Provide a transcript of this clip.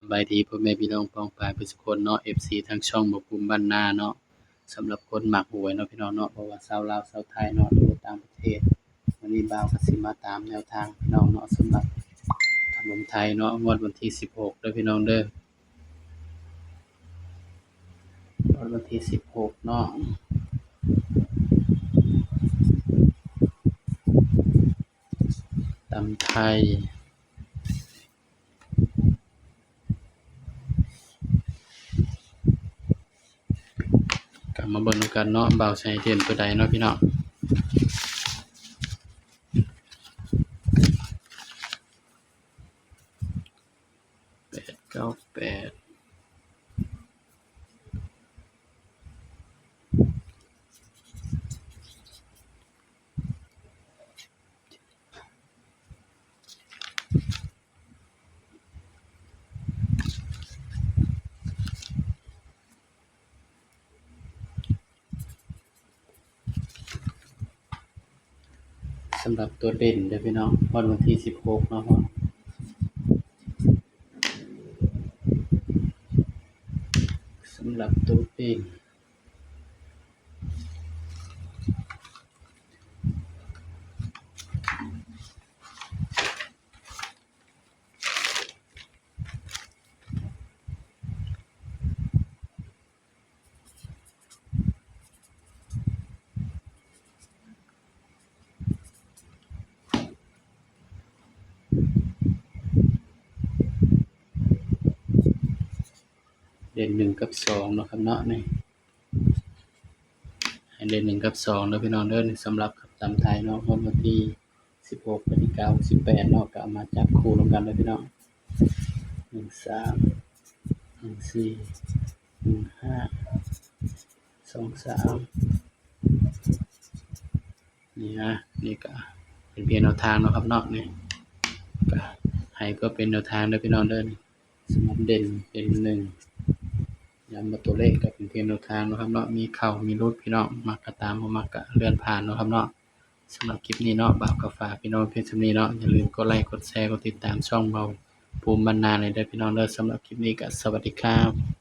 ສະບາຍດີພໍ່ແມ່ພີ່ນ້ອງປ້ອງປາຍເບິດສູ່ຄົນເນາະ ເອັຟຊີ ທາງຊ່ອງບ່າວພູມບ້ານນາເນາະ. ສຳລັບຄົນມັກຫວຍເນາະພີ່ນ້ອງເນາະ ບໍ່ວ່າຊາວລາວຊາວໄທເນາະ ຫຼືວ່າຕ່າງປະເທດ ມື້ນີ້ບ່າວກໍຊິມາຕາມແນວທາງພີ່ນ້ອງເນາະ ສຳລັບຂະໜົມໄທເນາະ ງວດວັນທີສິບຫົກເດີພີ່ນ້ອງເດີ ງວດວັນທີສິບຫົກເນາະ ຕຳໄທ. ກໍມາເບິ່ງນຳກັນເນາະ ບ່າວຊິໃຫ້ເດັ່ນຕົວໃດເນາະພີ່ນ້ອງ. ແປດເກົ້າແປດ ສຳລັບຕົວເດັ່ນເດີພີ່ນ້ອງ ຮອດວັນທີສິບຫົກເນາະ ສຳລັບຕົວເດັ່ນ ເດັ່ນໜຶ່ງກັບສອງເນາະຄັບເນາະ ນີ້ ໃຫ້ເດັ່ນໜຶ່ງກັບສອງເດີພີ່ນ້ອງເດີ. ນີ້ສຳລັບຕຳໄທເນາະ ຮອດວັນທີສິບຫົກ ກະຕິກາຫົກສິບແປດເນາະ ກະເອົາມາຈັບຄູ່ນຳກັນເດີພີ່ນ້ອງ ໜຶ່ງສາມ ໜຶ່ງສີ່ ໜຶ່ງຫ້າ ສອງສາມ ນີ້ນະ ນີ້ກະເປັນພຽງແນວທາງເນາະຄັບເນາະ ນີ້ກະໃຫ້ເພື່ອເປັນແນວທາງເດີພີ່ນ້ອງເດີ. ສຳລັບເດັ່ນເປັນໜຶ່ງ ຢ້ຳວ່າຕົວເລກກໍເປັນພຽງແນວທາງເນາະຄັບເນາະ ມີເຂົ້າມີຫຼຸດພີ່ນ້ອງ ມັກກໍຕາມ ບໍ່ມັກກໍເລື່ອນຜ່ານເນາະຄັບເນາະ. ສຳລັບຄລິບນີ້ເນາະ ບ່າວກໍຝາກພີ່ນ້ອງພຽງສ່ຳນີ້ເນາະ ຢ່າລືມກົດໄລ ກົດແຊ ກົດຕິດຕາມຊ່ອງບ່າວພູມບ້ານນາແດ່ເດີພີ່ນ້ອງເດີ. ສຳລັບຄລິບນີ້ກໍສະຫວັດດີຄັບ.